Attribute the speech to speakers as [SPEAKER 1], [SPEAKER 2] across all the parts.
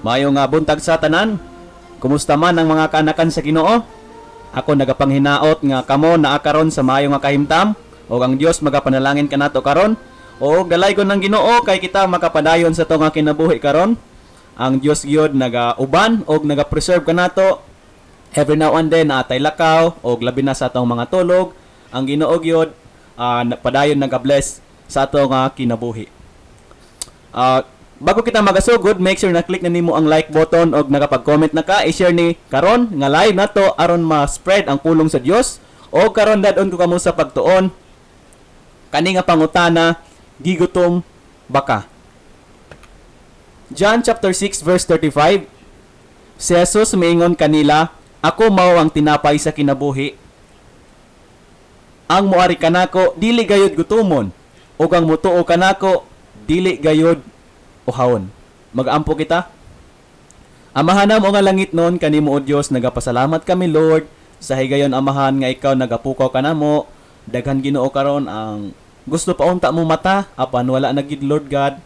[SPEAKER 1] Maayong nga buntag sa tanan. Kumusta man ang mga kaanakan sa Ginoo? Ako nagapanghinaot nga kamo naa karon sa maayo nga kahimtang ug ang Dios magapanalangin kanato karon. O dalaygon ng Ginoo kay kita makapadayon sa ato nga kinabuhi karon. Ang Dios gyud nagauban og naga-preserve kanato every now and then, naa tay lakaw og labi na sa atong mga tulog. Ang Ginoo gyud padayon naga-bless sa ato nga kinabuhi. Bago kita magasugod, make sure na click na nimo ang like button og nakapag-comment na ka, i-share ni karon nga live nato aron ma-spread ang pulong sa Dios. O karon dad-on ko kamo sa pagtuon kani nga pangutana: "Gigutom ba ka?" John chapter 6 verse 35. Si Jesus miingon kanila, "Ako mao ang tinapay sa kinabuhi. Ang moari kanako dili gayud gutomon ug ang mutuo kanako dili gayud uhawon." Mag-ampo kita. Amahan namo nga langitnon, kanimo o Dios nagapasalamat kami, Lord, sa higayon, Amahan, nga ikaw nagapukaw kanamo. Daghan, Ginoo, karon ang gusto pa unta mo mata, apan wala na gid, Lord God,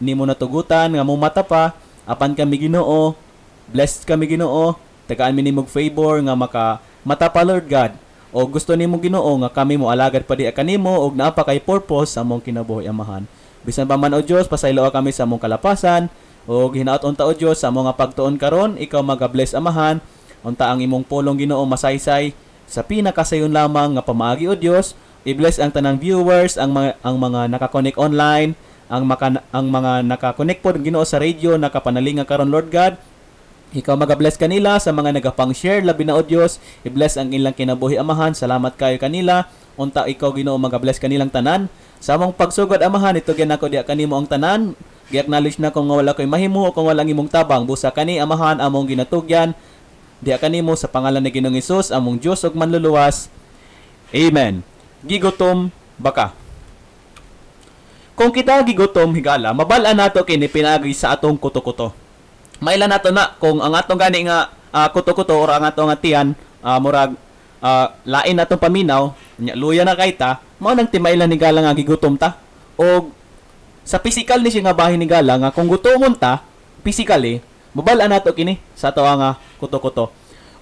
[SPEAKER 1] nimo natugutan nga mo mata pa. Apan kami, Ginoo, blessed kami, Ginoo. Tagaan mi nimog favor nga maka mata pa, Lord God. O gusto nimo, Ginoo, nga kami mo alagad pa di kanimo og naa pa kay purpose sa among kinabuhi, Amahan. Bisan pa man, o Dios, pasayloa kami sa among kalapasan og hinaot unta, o Dios, sa among nga pagtuon karon, ikaw maga-bless, Amahan. Unta ang imong pulong, Ginoo, masaysay sa pinakasayon lamang nga pamaagi, o Dios. I-bless ang tanang viewers, ang mga naka-connect online, ang mga naka-connect po, Ginoo, sa radio, nakapanalinga karon, Lord God. Ikaw maga-bless kanila. Sa mga nagapang-share labi na, o Dios, i-bless ang ilang kinabuhi, Amahan. Salamat kayo kanila. Unta ikaw, Ginoo, maga-bless kanilang tanan. Sa among pagsugod, Amahan, itugyan nako diha kanimo ang tanan. Gi-acknowledge na kung nga wala ko'y mahimo o kung walang imong tabang. Busa kani, Amahan, among ginatugyan diha kanimo sa pangalan ni Ginoong Hesus, among Dios ug Manluluwas. Amen. Gigutom ba ka? Kung kita gigutom, higala, mabal-an nato kini pinaagi sa atong kuto-kuto. Maila nato na kung ang atong gani nga kuto-kuto or ang atong nga tiyan, murag lain natong paminaw, nya luya na kay ta, mao nang timailan, higala, nga gigutom ta. Og sa physical ni siya nga bahin, higala, nga kung gutomon ta physically, mabal-an nato kini sa ato nga kuto-kuto.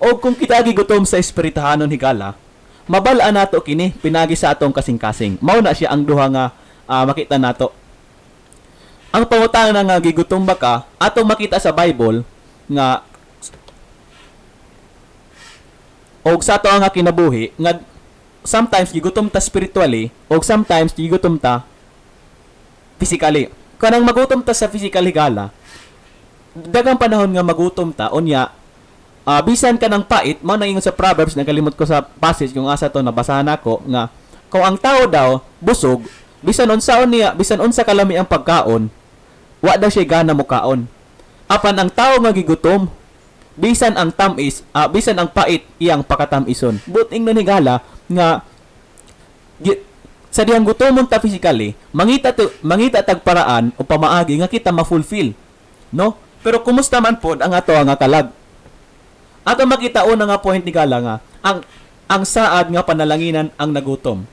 [SPEAKER 1] Og kung kita gigutom sa espirituhanon, higala, mabal-an nato kini pinagi sa atong kasing-kasing. Mao na siya ang duha nga makita nato. Ang pangutana nga "Gigutom ba ka?", atong makita sa Bible nga og sa ato nga kinabuhi nga sometimes gigutom ta spiritually og sometimes gigutom ta physically. Kanang magutom ta sa physical, higala, daghang panahon nga magutom ta unya bisan ka ng pait. Mao na ingon sa Proverbs, nakalimot ko sa passage kung asa to nabasahan nako, nga kung ang tao daw busog, bisan unsaon niya, bisan unsa kalami ang pagkaon, wa daw siya gana mo kaon. Apan ang tao nga gigutom, bisan ang tamis, bisan ang pait, iyang pakatamison. But ingnon, higala, nga sa dihang gutomon ta physically, mangita tag paraan o pamaagi nga kita ma-fulfill, no? Pero kumusta man pod ang ato nga kalag? Ato makita una nga point, higala, nga ang saad nga panalanginan ang nagutom.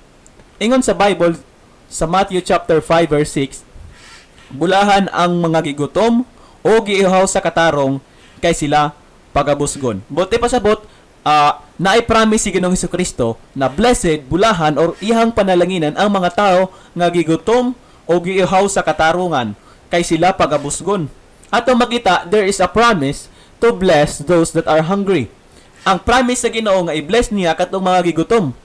[SPEAKER 1] Ingon sa Bible sa Matthew chapter 5 verse 6, "Bulahan ang mga gigutom o giihaw sa katarong kay sila pagabusgon." Buot pasabot, naay promise si Ginoong Kristo na blessed, bulahan or iyang panalanginan ang mga tao nga gigutom o giihaw sa katarungan kay sila pagabusgon. Ato makita there is a promise to bless those that are hungry. Ang promise sa Ginoo nga i-bless niya katong mga gigutom.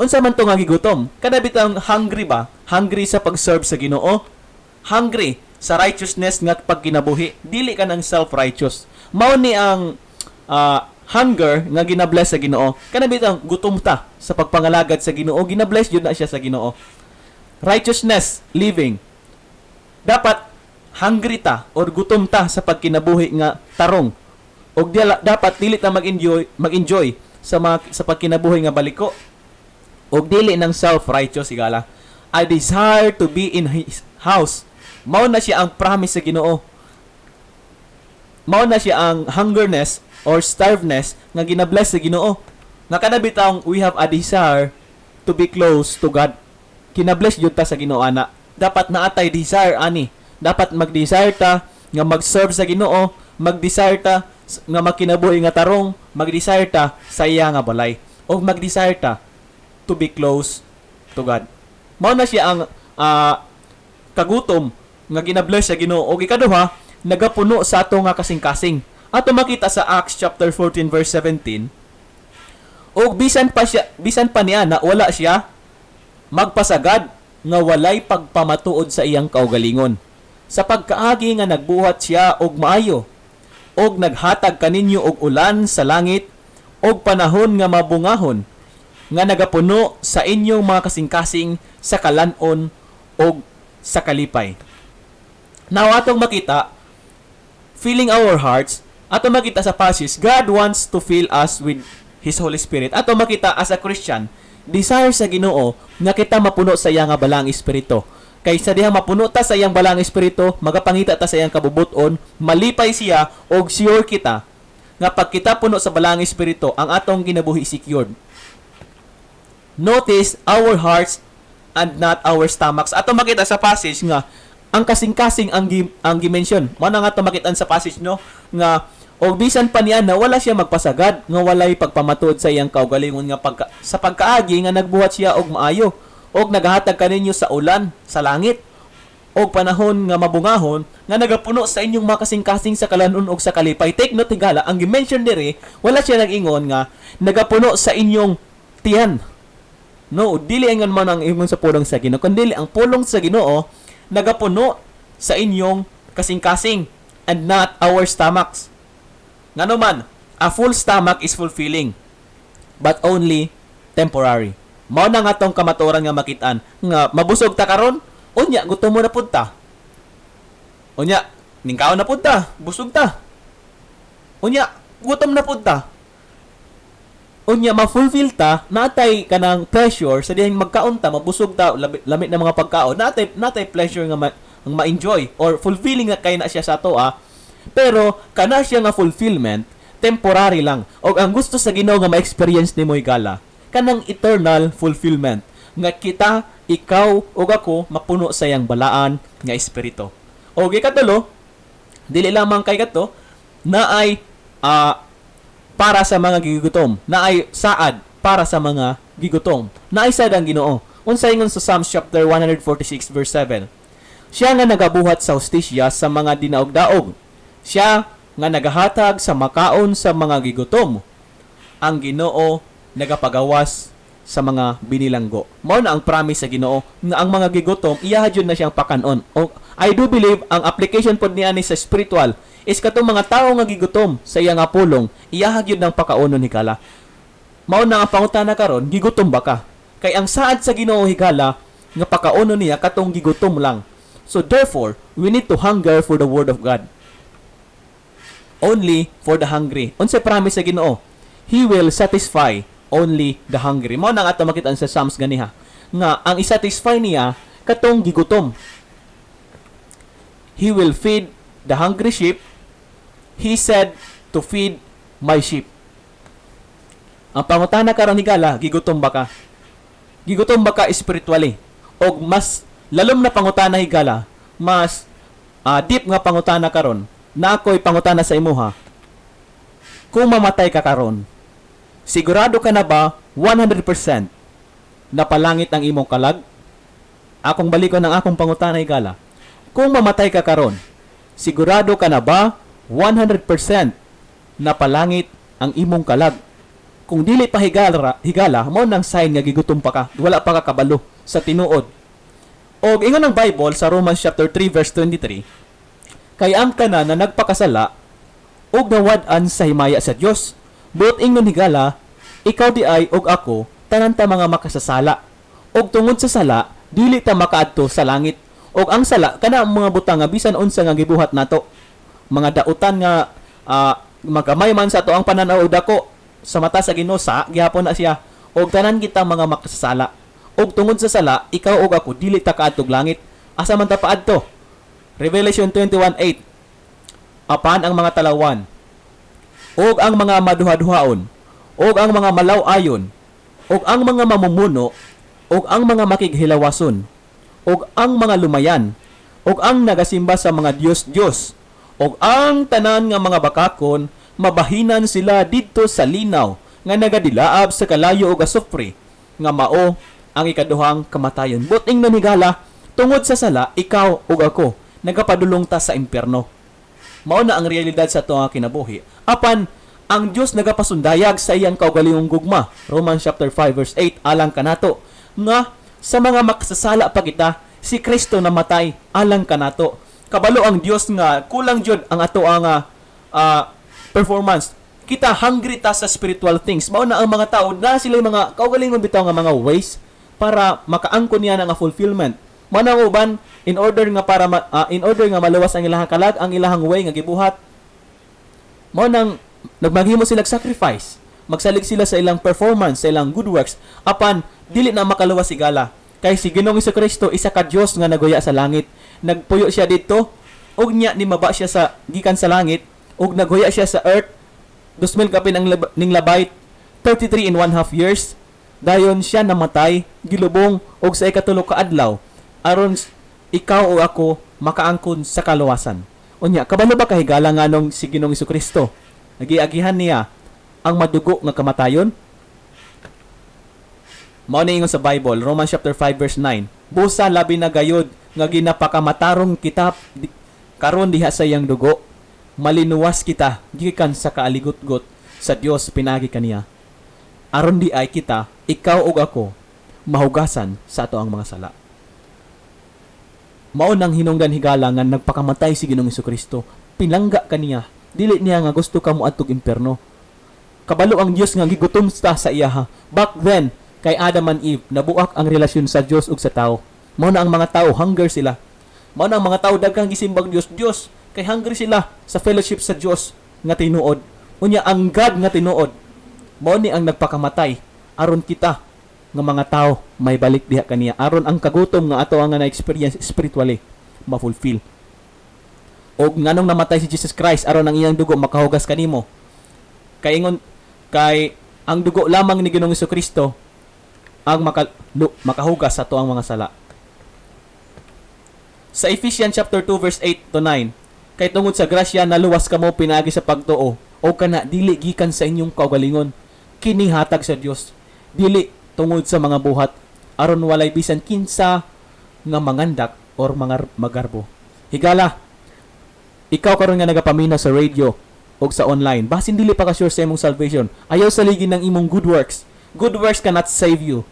[SPEAKER 1] Unsa man to nga gigutom? Kada bitang hungry ba? Hungry sa pag-serve sa Ginoo? Hungry sa righteousness nga pagkinabuhi. Dili ka ng self-righteous. Mao ni ang hunger nga gina-bless sa Ginoo. Kana bitang gutom ta sa pagpangalagad sa Ginoo, gina-bless jud na siya sa Ginoo. Righteousness living. Dapat hungry ta or gutom ta sa pagkinabuhi nga tarong. Og dapat dili ta mag-enjoy sa pagkinabuhi nga baliko. Og dili ng self-righteous, higala. I desire to be in His house. Mao na siya ang promise sa Ginoo. Mao na siya ang hungerness or starveness nga gina-bless sa Ginoo. Nga kada bitang we have a desire to be close to God. Kina-bless jud ta sa Ginoo ana. Dapat naatay desire ani. Dapat mag-desire ta nga mag-serve sa Ginoo, mag-desire ta nga makinabuhi nga tarong, mag-desire ta sa iya nga balay, og mag-desire ta to be close to God. Mao na siya ang kagutom nga gina-bless sa Ginoo. Og ikaduha, nagapuno sa ato nga kasing-kasing. Ato makita sa Acts chapter 14 verse 17, og bisan pa niya na wala siya magpasagad nga walay pagpamatuod sa iyang kaugalingon. Sa pagkaagi nga nagbuhat siya og maayo, og naghatag kaninyo og ulan sa langit og panahon nga mabungahon, nga nagapuno sa inyong mga kasing-kasing sa kalan-on og sa kalipay. Now, atong makita, filling our hearts, atong makita sa passage, God wants to fill us with His Holy Spirit. Ato makita as a Christian, desire sa Ginoo nga kita mapuno sa iya nga Balaang Espiritu. Kay sa dihang mapuno ta sa iyang Balaang Espiritu, magapangita ta sa iyang kabubuton, malipay siya og sure kita nga pag kita puno sa Balaang Espiritu, ang atong kinabuhi secured. Notice our hearts and not our stomachs. Ato makita sa passage nga ang kasing-kasing ang gi-mention. Mao na nga ato makitaan sa passage, no, nga og bisan pa niya na wala siya magpasagad nga walay pagpamatuod sa iyang kaugalingon nga sa pagkaagi nga nagbuhat siya og maayo og nagahatag kaninyo sa ulan sa langit og panahon nga mabungahon, nga nagapuno sa inyong mga kasing-kasing sa kalanon og sa kalipay. Take note, higala, ang gi-mention diri, wala siya nag-ingon nga nagapuno sa inyong tiyan. No, dili ingon man ang ingon sa pulong sa Ginoo, kundi ang pulong sa Ginoo, nagapuno sa inyong kasing-kasing and not our stomachs. Ngano man, a full stomach is fulfilling, but only temporary. Mao na nga tong kamatuoran nga makitaan nga mabusog ta karon, unya gutom mo na pud ta. Unya, ningkaon na pud ta, busog ta. Unya, gutom na pud ta. Unya ma-fulfill ta, natay kanang pleasure sa dihang magkaon ta, mabusog ta, lami na mga pagkaon, natay pleasure nga ang ma-enjoy or fulfilling na kay na siya sa ato ah. Pero kana siya nga fulfillment temporary lang. Og ang gusto sa Ginoo nga ma-experience nimo, higala, kanang eternal fulfillment nga kita, ikaw ug ako mapuno sa iyang Balaan nga Espiritu. Og ikatulo, dili lamang kay kato na ay para sa mga gigutom, na ay saad para sa mga gigutom. Naay saad ang Ginoo. Unsa ingon sa Psalms chapter 146 verse 7? Siya nga nagabuhat sa hustisya sa mga dinaog-daog. Siya nga nagahatag sa makaon sa mga gigutom. Ang Ginoo nagapagawas sa mga binilanggo. Mao na ang promise sa Ginoo nga ang mga gigutom, iya jud na siyang pakanon. O I do believe ang application pod niya ni sa spiritual is katong mga tawo nga gigutom sa iya nga pulong, iya gyud nang pakaonon, higala. Mao na ang pangutana karon, gigutom ba ka? Kay ang saad sa Ginoo, higala, nga pakaonon niya katong gigutom lang. So therefore, we need to hunger for the word of God. Only for the hungry. Unsay promise sa Ginoo? He will satisfy only the hungry. Mao na nga ato makita sa Psalms ganiha nga ang i-satisfy niya katong gigutom. He will feed the hungry sheep. He said to feed my sheep. Ang pangutana karon, higala, gigutom ba ka? Gigutom ba ka spiritually? Og mas lalom na pangutana, higala, mas deep nga pangutana karon, na ako'y pangutana sa imuha. Kung mamatay ka karon, sigurado ka na ba 100% na palangit ang imong kalag? Akong balikon ang akong pangutana, higala. Kung mamatay ka karon, sigurado ka na ba 100% na palangit ang imong kalag? Kung dili pa, higala, mao nang sign nga gigutom pa ka, wala pa ka kabalo sa tinuod. Og ingon ang Bible sa Romans chapter 3 verse 23, kay ang tanan na nagpakasala ug nawad-an sa himaya sa Dios. Buot ingon, higala, ikaw di ay ug ako, tanan ta mga makasasala. Og tungod sa sala, dili ta makaadto sa langit. Og ang sala kana ang mga butang nga bisan unsa nga gibuhat nato. Mga dautan nga magamay man sa ato ang pananaw o dako sa mata sa Ginoo, sa gihapon na siya. Og tanan kita mga makasasala. Og tungod sa sala, ikaw ug ako dili ta kaadtog langit. Asa man ta paadto? Revelation 21:8. Apan ang mga talawan ug ang mga maduha-duhaon ug ang mga malaw-ayon ug ang mga mamumuno ug ang mga makighilawason ug ang mga lumayan ug ang nagasimba sa mga diyos-diyos Og ang tanan nga mga bakakon, mabahinan sila didto sa linaw nga nagadilaab sa kalayo og asupre, nga mao ang ikaduhang kamatayon. Buot ingnon, higala, tungod sa sala, ikaw ug ako nagapadulong ta sa impyerno. Mao na ang realidad sa ato nga kinabuhi. Apan ang Dios nagapasundayag sa iyang kaugalingong gugma. Romans chapter 5 verse 8 alang kanato nga sa mga makasasala pa kita, si Kristo namatay alang kanato. Kabalo ang Dios nga kulang jud ang ato ang performance. Kita, hungry ta sa spiritual things. Mao na ang mga tao na sila mga kaugalingon bitaw nga mga ways para makaangkon niya na nga fulfillment. Mao na ang uban, in order nga maluwas ang ilahang kalag, ang ilahang way nga gibuhat mao nang nagmaghimo sila sacrifice. Magsalig sila sa ilang performance, sa ilang good works, apan dili na makaluwas, higala. Kay si Ginoong Kristo, isa ka Dios nga naguya sa langit. Nagpuyo siya dito ug nya nimaba siya sa gikan sa langit ug naghuya siya sa earth 2000 kapin ang ning labay, 33 and one half years. Dayon siya namatay, gilubong ug sa ikatulo ka adlaw aron ikaw o ako makaangkon sa kaluwasan. Unya, kabalo ba ka, higala, nganong si Ginoong Kristo nagiagihan niya ang madugo nga kamatayon? Mao ni ingon sa Bible, Romans chapter 5 verse 9. Busa labi na gayod nga ginapakamatarong kita karon diha sa iyang dugo, malinuwas kita gikan sa kaaligutgot sa Dios pinagi kaniya. Aron di ay kita, ikaw ug ako, mahugasan sa ato ang mga sala. Mao nang hinungdan, higala, nga nagpakamatay si Ginoong Kristo. Pinangga kaniya. Dili niya nga gusto ka mo adtog impierno. Kabalo ang Dios nga gigutom ta sa iyaha. Back then, kay Adam and Eve, nabuak ang relasyon sa Dios ug sa tao. Mao na ang mga tao hunger sila. Mao na ang mga tao daghang gisimbag Dios Dios kay hungry sila sa fellowship sa Dios nga tinuod. Unya ang God nga tinuod mao ni ang nagpakamatay aron kita nga mga tao may balik diha kaniya, aron ang kagutom nga ato ang nga na-experience spiritually ma-fulfill. Og nganong namatay si Jesus Christ? Aron ang iyang dugo makahugas kanimo. Kay ingon kay ang dugo lamang ni Ginoong Kristo ang makahugas sa ato ang mga sala. Sa Ephesians chapter 2 verse 8 to 9, kay tungod sa grasya naluwas kamo pinaagi sa pagtuo, o kana dili gikan sa inyong kaugalingon, kini hatag sa Dios, dili tungod sa mga buhat, aron walay bisan kinsa nga mangandak or mga magarbo. Higala, ikaw karon nga nagapaminaw sa radio o sa online, basin dili pa ka sure sa imong salvation, ayaw saligin ng imong good works. Good works cannot save you.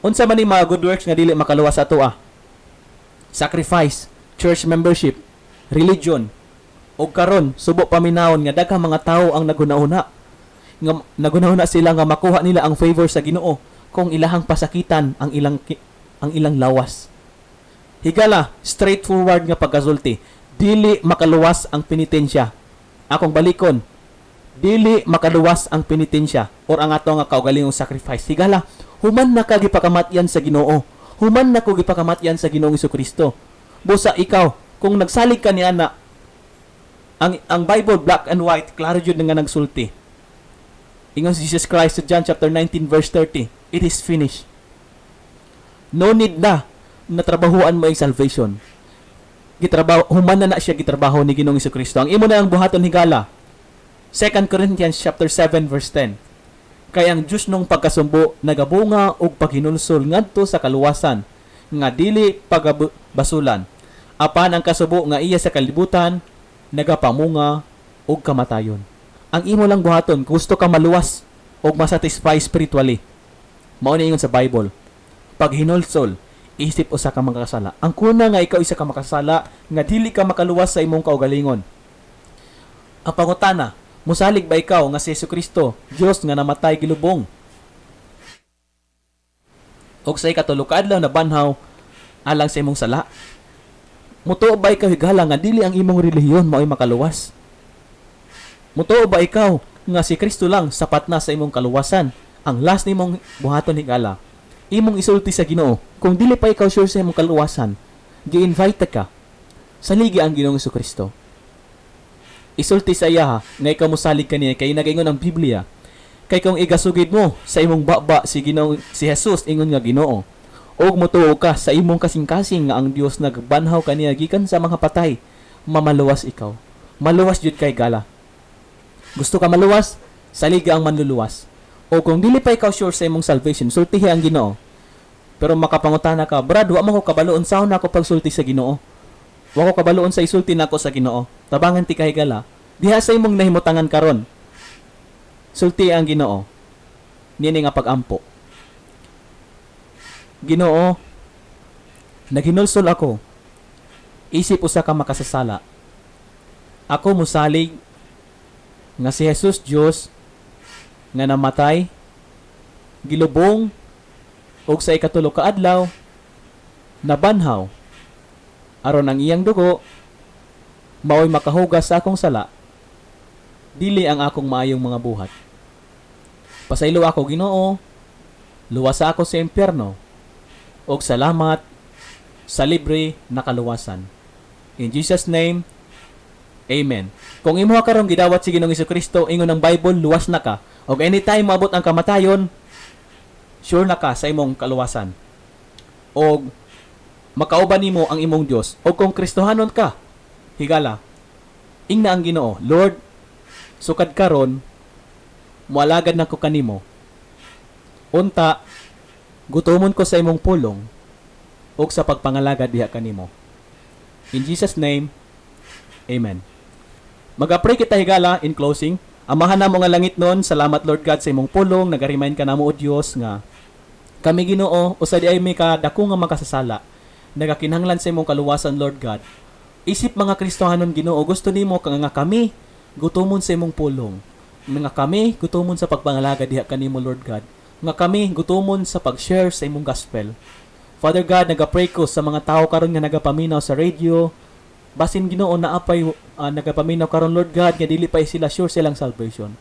[SPEAKER 1] Unsa man ni mga good works nga dili makaluwas sa ato ah? Sacrifice, church membership, religion. Og karon subo paminawon nga daghang mga tawo ang naghuna-huna nga naghuna-huna sila nga makuha nila ang favor sa Ginoo kung ilahang pasakitan ang ilang lawas. Higala, straightforward nga pagkasulti, dili makaluwas ang penitensya. Akong balikon, dili makaluwas ang penitensya or ang ato nga kaugalingong sacrifice. Higala, human na ka gipakamatyan sa Ginoo. Human na ko gipakamatyan sa Ginoong Kristo. Busa ikaw, kung nagsalig ka niya na ang Bible, black and white, klaro jud nga nagsulti. Ingon si Jesus Christ sa John chapter 19 verse 30, "It is finished." No need na na trabahuan mo ang salvation. Gitrabaho, human na na siya gitrabaho ni Ginoong Kristo. Ang imo na ang buhaton, higala. 2 Corinthians chapter 7 verse 10. Kay ang Dios nung pagkasumbo nagabunga og paghinulsol ngadto sa kaluwasan nga dili pagabasulan. Apan ang kasubo nga iya sa kalibutan nagapamunga og kamatayon. Ang imo lang buhaton, gusto ka maluwas og masatisfy spiritually, mao ni ingon sa Bible, paghinulsol isip usa ka makasala. Ang kuna nga ikaw isa ka makasala nga dili ka makaluwas sa imong kaugalingon. Ang pangutana, musalig ba ikaw nga si Jesu Kristo, Dios nga namatay, gilubong og sa ikatulo ka adlaw nabanhaw alang sa imong sala? Mutuo ba ikaw, higala, nga dili ang imong relihiyon mao'y makaluwas? Mutuo ba ikaw nga si Kristo lang sapat na sa imong kaluwasan? Ang last nimong buhaton, higala, imong isulti sa Ginoo. Kung dili pa ikaw sure sa imong kaluwasan, gi-invite ka. Saligi ang Ginoong Kristo. Isulti sa iya nga ikaw mosalig kaniya kay nagaingon ang Biblia. Kay kung igasugid mo sa imong baba si Ginoong si Jesus ingon nga Ginoo, ug motuo ka sa imong kasing-kasing nga ang Dios nagbanhaw kaniya gikan sa mga patay, Mamaluwas ikaw. Maluwas jud kay gala. Gusto ka maluwas? Saliga ang manluluwas. O kung dili pa ikaw sure sa imong salvation, sultihi ang Ginoo. Pero makapangutana ka, "Brad, wa man ko kabalo unsaon nako pagsulti sa Ginoo. Wa ko kabalo unsa isulti nako sa Ginoo." Tabangan ti kahigala. Diha sa imong nahimutangan karon, sulti ang Ginoo. Niini nga pagampo. "Ginoo, naghinulsol ako. Isip usa ka makasasala. Ako musalig nga si Jesus Dios nga namatay, gilubong, ug sa ikatulo ka adlaw nabanhaw aron ang iyang dugo maoy makahugas sa akong sala, dili ang akong maayong mga buhat. Pasaylo ako, Ginoo, luwasa ako sa impyerno, ug salamat sa libre na kaluwasan. In Jesus' name, amen." Kung imo karon gidawat si Ginoong Kristo, ingon ang Bible, luwas na ka. Og anytime moabot ang kamatayon, sure na ka sa imong kaluwasan. Og makauban nimo ang imong Dios. Og kung Kristohanon ka, higala, ingna ang Ginoo, "Lord, sukad karon moalagad na ko kanimo. Unta gutomon ko sa imong pulong ug sa pagpangalagad diha kanimo. In Jesus' name, amen." Maga-pray kita, higala, in closing. Amahan namo nga langit nun, salamat, Lord God, sa imong pulong, naga-remind ka namo, O Dios, nga kami, Ginoo, usa diay mi ka dako nga makasasala. Nagakinahanglan sa imong kaluwasan, Lord God. Isip mga Kristohanon, Ginoo, gusto nimo ka nga kami gutomon sa imong pulong. Nga kami gutomon sa pagpangalagad diha kanimo, Lord God. Nga kami gutomon sa pag-share sa imong gospel. Father God, naga-pray ko sa mga tao karon nga nagapaminaw sa radio. Basin, Ginoo, naa pay nagapaminaw karon, Lord God, nga dili pa sila sure silang salvation.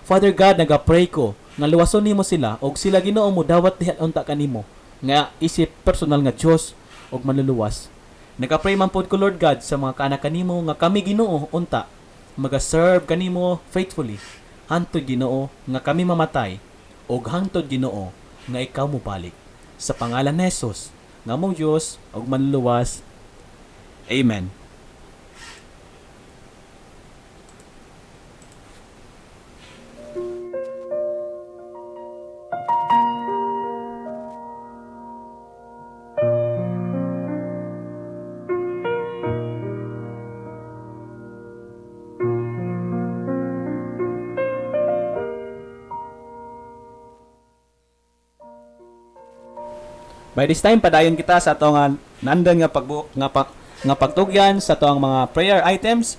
[SPEAKER 1] Father God, naga-pray ko nga luwason nimo sila og sila, Ginoo, mo dawat diha unta kanimo nga isip personal nga Dios og manluluwas. Naga-pray man pod ko, Lord God, sa mga kaanak kanimo nga kami, Ginoo, unta maga-serve kanimo faithfully hantod, Ginoo, nga kami mamatay og hangtod, Ginoo, nga ikaw mobalik. Sa pangalan ni Jesus, nga among Dios ug manluluwas. Amen. By this time, padayon kita sa atong nandon nga pagbu nga pa, nga pagtugyan sa atong mga prayer items.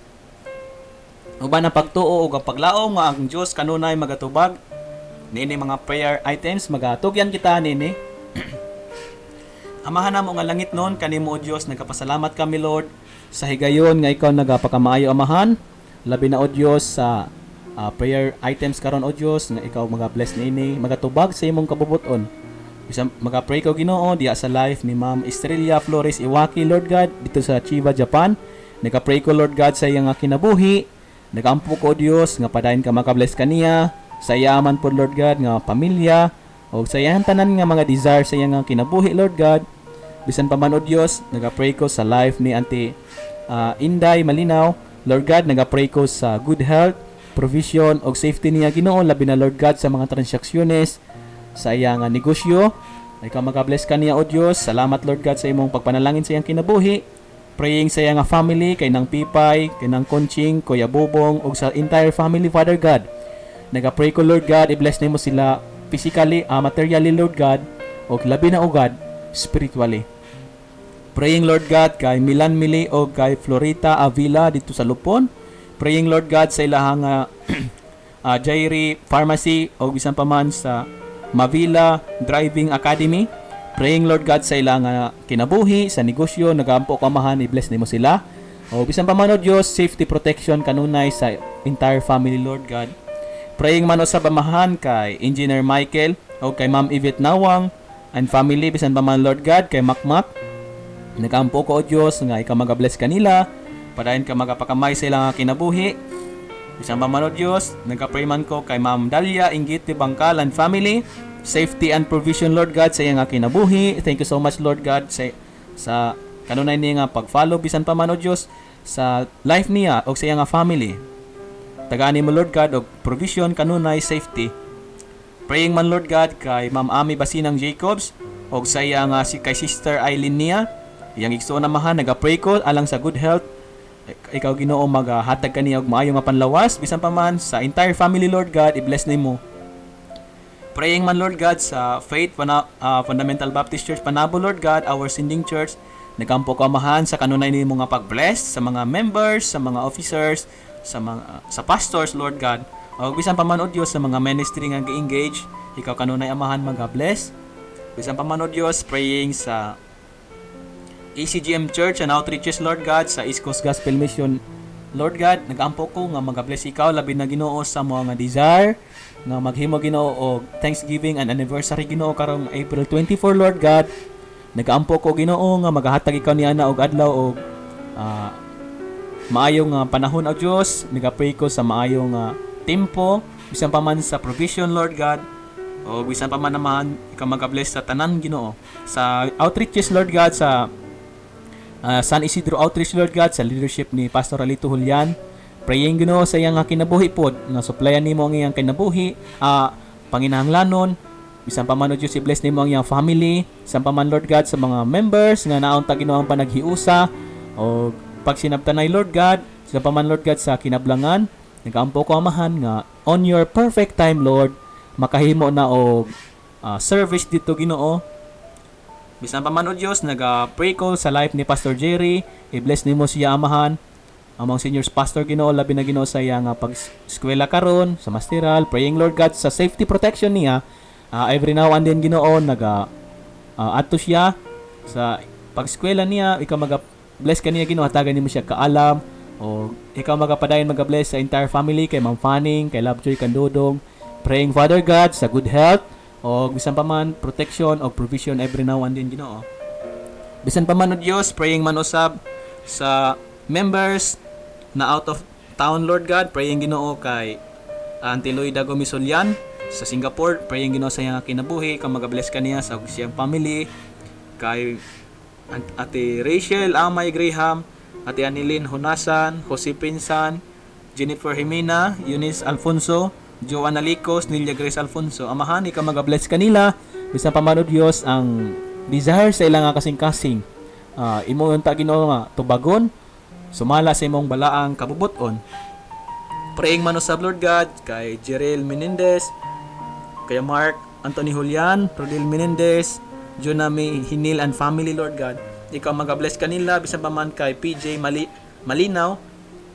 [SPEAKER 1] Uban ang pagtuo ug ang paglaom nga ang Dios kanunay magatubag niini mga prayer items, magatugyan kita nini. Amahan namo nga langit nun, kanimo, O Dios, nagapasalamat kami, Lord, sa higayon nga ikaw nagapakamaayo, Amahan. Labi na, O Dios, sa prayer items karon, O Dios, nga ikaw maga-bless niini, magatubag sa imong kabubuton. Bisan maga-pray ko, Ginoo, diha sa life ni Ma'am Estrella Flores Iwaki, Lord God, dito sa Chiba, Japan. Nega-pray ko, Lord God, sa iyang kinabuhi. Nagampo ko, Dios, nga padayon ka maka-bless kaniya sa iyaman po, Lord God, nga pamilya o sa iyang tanan nga mga desire sa iyang kinabuhi, Lord God. Bisan pa man, O Dios, naga-pray ko sa life ni Auntie Inday Malinaw, Lord God. Naga-pray ko sa good health, provision og safety niya, Ginoo, labi na, Lord God, sa mga transaksyones sa iyang negosyo. Ikaw maka-bless kaniya, O Dios. Salamat, Lord God, sa imong pagpanalangin sa iyang kinabuhi. Praying sa iyang family, kay nang Pipay, kay nang Conching, Kuya Bobong, ug sa entire family, Father God. Naga-pray ko, Lord God, i-bless nimo sila physically, materially, Lord God, ug labi na, O God, spiritually. Praying, Lord God, kay Milan Mili o kay Florita Avila dito sa Lupon. Praying, Lord God, sa ilahang Jairi Pharmacy o bisan pa man sa Mavila Driving Academy. Praying, Lord God, sa ilang kinabuhi, sa negosyo, nagampo ko, Amahan, i-bless nimo sila. O bisan pa man, O Dios, safety protection kanunay sa entire family, Lord God. Praying man sa Amahan kay Engineer Michael o kay Ma'am Yvette Nawang and family, bisan pa man, Lord God, kay Makmak. Nagampo ko, O Dios, nga ikaw maga-bless kanila, padayon ka magapakamay sa ilang kinabuhi. Bisan pa man, O Dios, nagka-pray man ko kay Ma'am Dalia Ingiti Bangkal and family, safety and provision, Lord God, sa iyang kinabuhi. Thank you so much, Lord God, sa kanunay niya nga pag-follow bisan pa man, O Dios. sa life niya o sa iya nga family. Tagaan nimo, Lord God, og provision kanunay, safety. Praying man, Lord God, kay Ma'am Ami Basinang Jacobs og sa iya nga si kay Sister Eileen niya. Iyang igsuon, Amahan, naga-pray ko alang sa good health. Ikaw, Ginoo, magahatag kaniya og maayo nga panlawas. Bisan pa man sa entire family, Lord God, i-bless nimo. Praying man, Lord God, sa Faith Fundamental Baptist Church Panabo, Lord God, our sending church. Nagampo ko, Amahan, sa kanunay nimo nga pag-bless sa mga members, sa mga officers, sa pastors, Lord God. O bisan pa man, O Dios, sa mga ministry nga gi-engage, ikaw kanunay, Amahan, maga-bless. Bisan pa man, O Dios, praying sa ECGM Church and Outreaches, Lord God, sa East Coast Gospel Mission, Lord God, nagampo ko nga maga-bless ikaw, labi na, Ginoo, sa mga nga desire nga maghimo, Ginoo, og Thanksgiving and anniversary, Ginoo, karong April 24, Lord God. Nagaampo ko, Ginoo, nga magahatag ikaw niana og adlaw og maayo nga panahon, o Dios. Nagapray ko sa maayo nga tempo, bisan pa man sa provision, Lord God, o bisan pa man naman ikaw maga-bless sa tanan, Ginoo, sa outreaches, Lord God, sa San Isidro Outreach, Lord God, sa leadership ni Pastor Alito Julian. Praying, Ginoo, sa iyang nga kinabuhi pod nga supplyan nimo ang iyang kinabuhi, panginahanglanon. Bisan pa man, O Dios, i-bless nimo ang iyang family. Bisan pa man, Lord God, sa mga members nga naon ta, Ginoo, ang panaghiusa o pagsinabtanay, Lord God. Bisan pa man, Lord God, sa kinablangan, nagaampo ko, Amahan, nga on your perfect time, Lord, makahimo na og service dito, Ginoo. Bisan pa man, O Dios, naga-pray ko sa life ni Pastor Jerry, i-bless nimo siya, Amahan. Among senior pastor, Ginoo, labi na, Ginoo, sa iya nga pag-eskwela karon sa masteral, praying, Lord God, sa safety protection niya. Every now and then, Ginoo, naga adto siya sa pag-eskwela niya, ikaw maga bless kaniya, Ginoo, hatagan nimo siya kaalam o ikaw magapadayon maga-bless sa entire family, kay Ma'am Fanning, kay Lovejoy Kandudong. Praying, Father God, sa good health o bisan pa man protection o provision every now and then, Ginoo. Bisan pa man, O Dios, praying man usab sa members na out of town, Lord God, praying, Ginoo, kay Auntie Loida Gomisolian sa Singapore, praying, Ginoo, sa iyang kinabuhi, kang maga-bless kaniya sa siyang family, kay Ate Rachel Amay Graham, Ate Anilin Honasan, Jose Pinsan, Jennifer Jimena, Eunice Alfonso, Joanna Licos, Nilia Grace Alfonso. Amahan, ikaw maga-bless kanila. Bisan pa man, O Dios, ang desire sa ilang nga kasing-kasing, imo unta, Ginoo, nga tubagon sumala sa imong balaang kabubuton. Praying man usab, Lord God, kay Jerel Menendez, kay Mark Anthony Julian, Rodil Menendez, Junami Hinil and family, Lord God. Ikaw maga-bless kanila. Bisan pa man kay PJ Malinaw,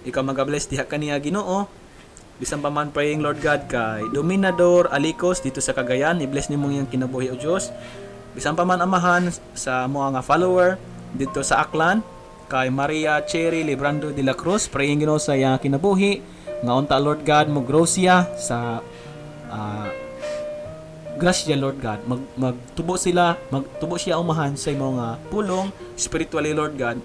[SPEAKER 1] ikaw maga-bless diha kaniya, Ginoo. Bisan pa man, praying, Lord God, kay Dominador Alicos dito sa Cagayan, i-bless nimo iyang kinabuhi, O Dios. Bisan pa man, Amahan, sa mga nga follower dito sa Aklan, kay Maria Cherry Librando de la Cruz, praying, Ginoo, sa iyang kinabuhi nga unta, Lord God, mo grow siya sa grasya, Lord God. Magtubo sila, magtubo siya, Umahan, sa imong nga pulong spiritually, Lord God.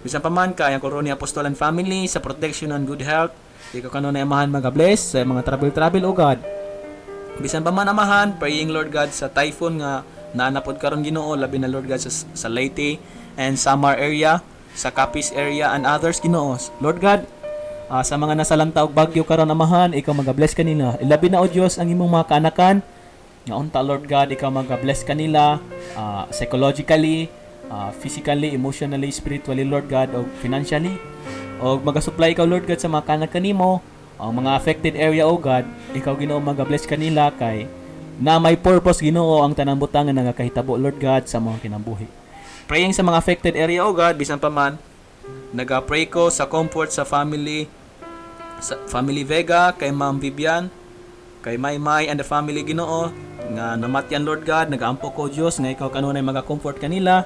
[SPEAKER 1] Bisan pa man kay ang Corona Apostol and family, sa protection and good health, ikaw kanunay, Amahan, maga-bless sa mga travel travel, O God. Bisan pa man, Amahan, praying, Lord God, sa typhoon nga naanapod karon, Ginoo, labi na, Lord God, sa Leyte and Samar area, sa Capiz area and others, Ginoo. Lord God, sa mga nasalanta og bagyo karon, Amahan, ikaw maga-bless kanila. Ilabi na, O Dios, ang imong mga kaanakan nga unta, Lord God, ikaw maga-bless kanila psychologically, physically, emotionally, spiritually, Lord God, og financially. Og maga-supply ikaw, Lord God, sa mga kanak kanimo, ang mga affected area, O God, ikaw, Ginoo, maga-bless kanila kay na may purpose, Ginoo, ang tanang butang nga nagakahitabo, Lord God, sa mga kinabuhi. Praying sa mga affected area, O God. Bisan pa man, naga-pray ko sa comfort sa family Vega, kay Ma'am Vivian, kay Maymay and the family, Ginoo, nga namatyan, Lord God. Nagaampo ko, Dios, nga ikaw kanunay maga-comfort kanila.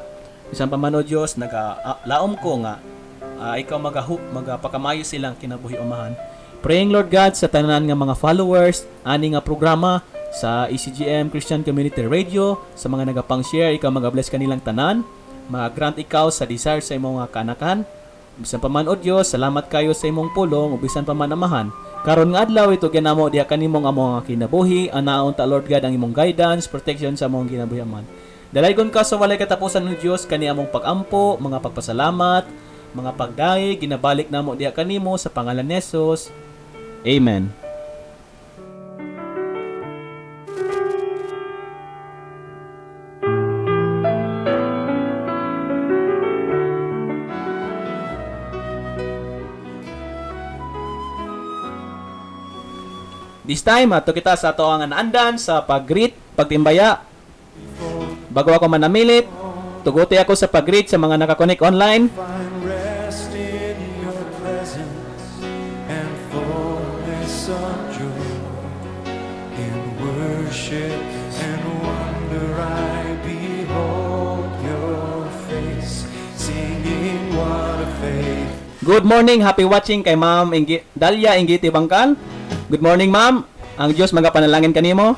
[SPEAKER 1] Bisan pa man, O Dios, naga laom ko nga ikaw magapakamayo silang kinabuhi, Umahan. Praying, Lord God, sa tanan nga mga followers ani nga programa sa ECGM Christian Community Radio, sa mga nagapang-share, ikaw maga-bless kanilang tanan, mag-grant ikaw sa desire sa imong mga kaanakan. Bisan pa man, O Dios, salamat kayo sa imong pulong ug bisan pa man, Amahan, karon nga adlaw ito ginamo diha kanimong among nga kinabuhi, anaon ta, Lord God, ang imong guidance, protection sa among kinabuhi man. Dalaygon ka sa walay katapusan ng Dios kani among pag-ampo, mga pagpasalamat. Mga pagdayeg ginabalik namo diha kanimo sa pangalan ni Jesus. Amen. This time, ato kita sa ato ang andan sa pag-greet, pagtimbaya. Bago ako manamilit, tuguti ako sa pag-greet sa mga nakakonect online.
[SPEAKER 2] Find rest in your presence and fullness of joy. In worship and wonder I behold your face, singing what a faith.
[SPEAKER 1] Good morning, happy watching kay Ma'am Dalia Ingiti Bangkal. Good morning, Ma'am. Ang Diyos magapanalangin kanimo.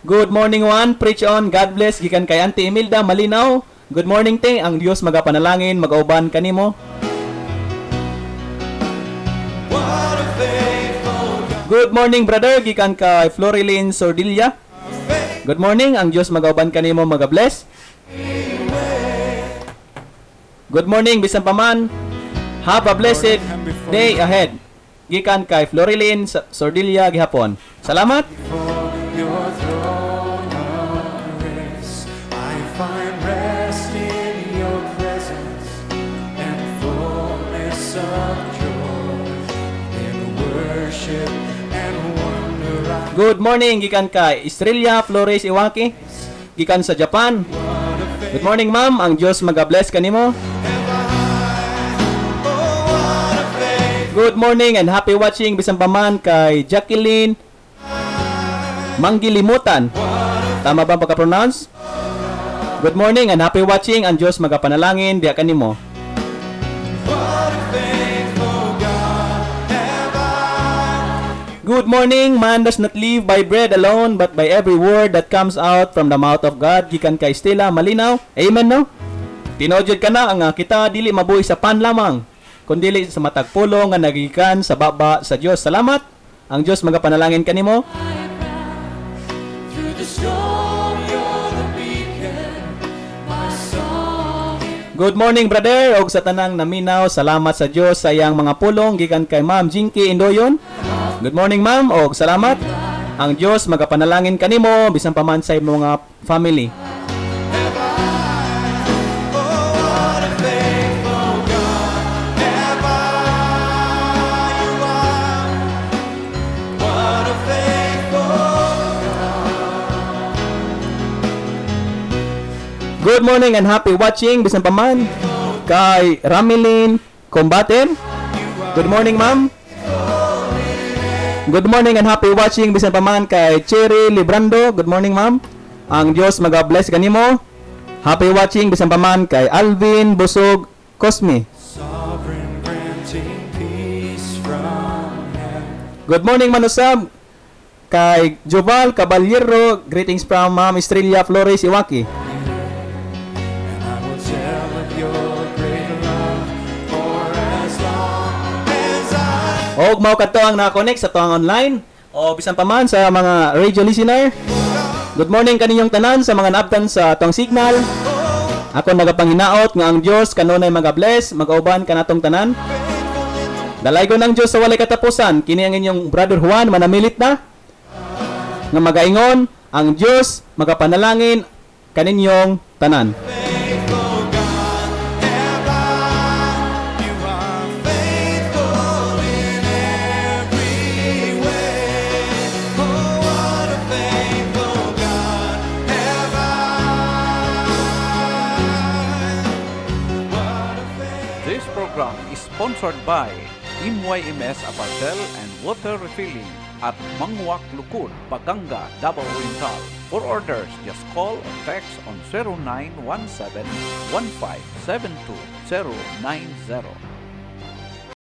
[SPEAKER 1] Good morning, Juan. Preach on. God bless. Gikan kay Auntie Imelda Malinaw. Good morning, te. Ang Diyos magapanalangin, magauban kanimo.
[SPEAKER 2] What a faithful God.
[SPEAKER 1] Good morning, brother. Gikan kay Florilyn Sordilla. Good morning. Ang Diyos magauban kanimo, magabless. Good morning, bisan pa man. Have a blessed day ahead. Gikan kay Florilyn Sordilla gihapon. Salamat.
[SPEAKER 2] Before your throne of grace, I find rest in your presence and fullness of joy. In worship and wonder I
[SPEAKER 1] Good morning, gikan kay Estrella Flores Iwaki. Gikan sa Japan. Good morning, ma'am. Ang Diyos magabless kanimo.
[SPEAKER 2] Oh, what a faith.
[SPEAKER 1] Good morning and happy watching bisan pa man kay Jacqueline Manggilimutan. Tama ba ang pagka-pronounce? Good morning and happy watching. Ang Diyos magapanalangin diha kanimo.
[SPEAKER 2] What a faithful God have I.
[SPEAKER 1] Good morning. Man does not live by bread alone, but by every word that comes out from the mouth of God. Gikan kay Stella Malinaw. Amen, no? Tinuod jud kana ang kita dili mabuhi sa pan lamang, kundi sa matag pulong nga nagikan sa baba sa Dios. Salamat. Ang Dios magapanalangin kanimo.
[SPEAKER 2] Through the storm, you're the beacon, my song.
[SPEAKER 1] Good morning, brother, og sa tanang naminaw. Salamat sa Dios sa iyang mga pulong gikan kay Ma'am Jinky Indoyon. Good morning, ma'am, og salamat. Ang Dios magapanalangin kanimo bisan pa man sa imong mga family.
[SPEAKER 2] Oh, what a faithful God have I. You are. What a faithful God.
[SPEAKER 1] Good morning and happy watching bisan pa man kay Ramilin Combaten. Good morning, ma'am. Good morning and happy watching bisan pa man kay Cherry Librando. Good morning, ma'am. Ang Dios maga-bless kanimo. Happy watching bisan pa man kay Alvin Busog Cosme.
[SPEAKER 2] Sovereign, granting peace from heaven.
[SPEAKER 1] Good morning, Manusab. Kay Joval Caballero, greetings from Ma'am Estrella Flores Iwaki.
[SPEAKER 2] And I will tell of your great love for as long as I
[SPEAKER 1] Og mao kadto ang naka-connect sa tuang online o bisan pa man sa mga radio listener. Good morning kaninyong tanan sa mga naabtan sa atong signal. Ako nagapanghinaot nga ang Dios kanunay maga-bless, magauban kanatong tanan. Dalaygon ng Dios sa walay katapusan. Kini ang inyong Brother Juan manamilit na nga magaingon ang Dios magapanalangin kaninyong tanan.
[SPEAKER 2] Faithful God have I. You are faithful in every way. Oh, what a faithful God have I. What a faithful
[SPEAKER 3] This program is sponsored by MYMS Apartel and Water Refilling at Mangwak Lukod, Baganga, Davao Oriental. For orders, just call or text on 0917 1572 090.